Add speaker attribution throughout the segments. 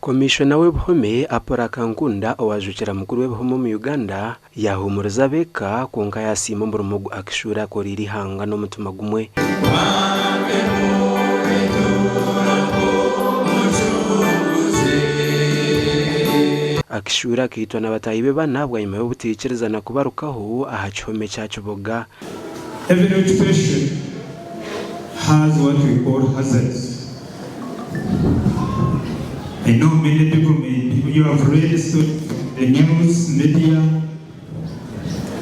Speaker 1: Komishona w'ebihome, Apollo Akankunda owajwekyera mukuru w'ebihome omu Uganda yaahuumuriza ab'eka kwonka yaasiima omurimo ogu Akishuura akoreire eihanga n'omutima gumwe. Akishuura akaitwa na bataahi be bana bwanyima y'obutaikirizana kubarukaho aha kihome kya Kiboga.
Speaker 2: Every occupation has what we call hazards. I know many people may be, you have read stories from the news, media,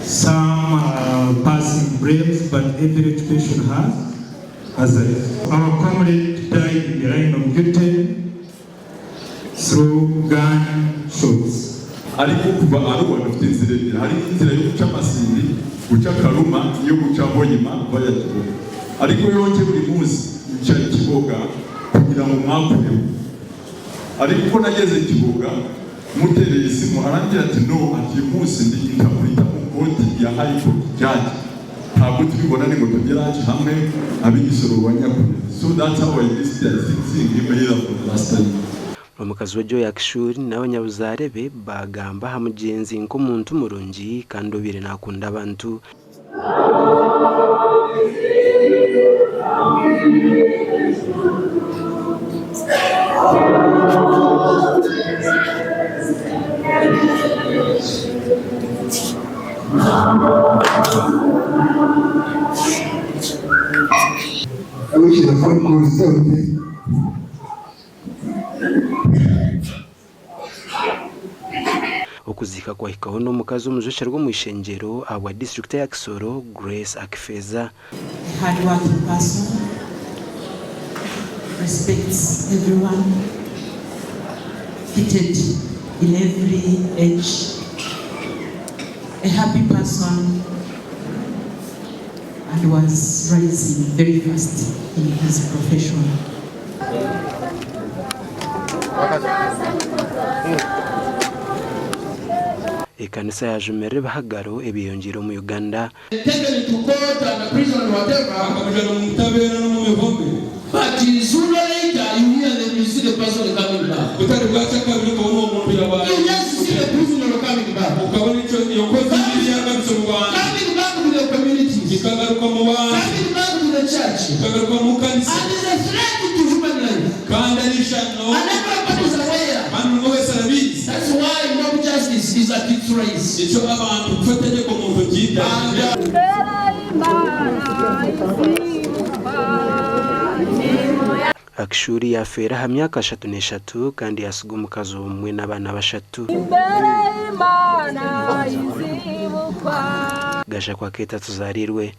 Speaker 2: some are passing braves, but every occupation has hazards. Our comrade died in the line of duty through gun shots.
Speaker 3: Ariko kuva Arua dufite inzira ebyiri, hari inzira yo guca Masindi, guca Karuma n'iyo guca Hoima via Kiboga. Ariko yonke buri munsi nca Kiboga kugira ngo mwakureho. Ariko uko nageze Kiboga mutereye isimu arambwira ati no ati uyu munsi ndi interpreter mu koti ya High Court judge ntabwo tubibonane ngo tugere haci hamwe ab'igisoro wa Nyakure. So that's how I missed I think seeing him either for the last time.
Speaker 1: Omukazi we Joy Akishuri n'abanyabuzaare be baagamba aha mugyenzi nk'omuntu murungi kandi obaire naakunda abantu.
Speaker 4: I wish the phone call stopped.
Speaker 1: Okuziika kwahikaho n'omukazi omujwekyerwa omu ishengyero ahabwa disiturikiti eya Kisoro, Grace Akifeza.
Speaker 5: A hard working person, respects everyone, fitted in every age, a happy person and was rising very fast in his profession.
Speaker 1: Ekanisa yaajumirira ebihagaro ebyeyongyeire omu Uganda.
Speaker 6: Taken to court and prison whatever.
Speaker 7: Bakamujwana omu butabeera n'omu bihome.
Speaker 6: But sooner or later you hear them, you see the person coming back.
Speaker 7: Butari bwakya kabiri okabona owo muntu yabaye.
Speaker 6: You just see the prisoner coming back.
Speaker 7: Okabona ekyo eyo nkozi y'ibibi yagarutse omu bantu.
Speaker 6: Coming back to the communities.
Speaker 7: Ikagaruka omu bantu.
Speaker 6: Coming back to the church.
Speaker 7: Ikagaruka omu kanisa.
Speaker 6: And is a threat to human life.
Speaker 7: Kandi ari ishano.
Speaker 6: And everybody is aware.
Speaker 7: Kandi buri umwe wese arabizi.
Speaker 6: That's why mob justice is at its rise.
Speaker 7: Nikyo abantu kufata etegeko omu ntoki
Speaker 1: Akishuri yaafeera aha myaka 33 kandi yaatsiga omukazi omwe n'abaana bashatu. Gashakwa Keita Tuzarirwe.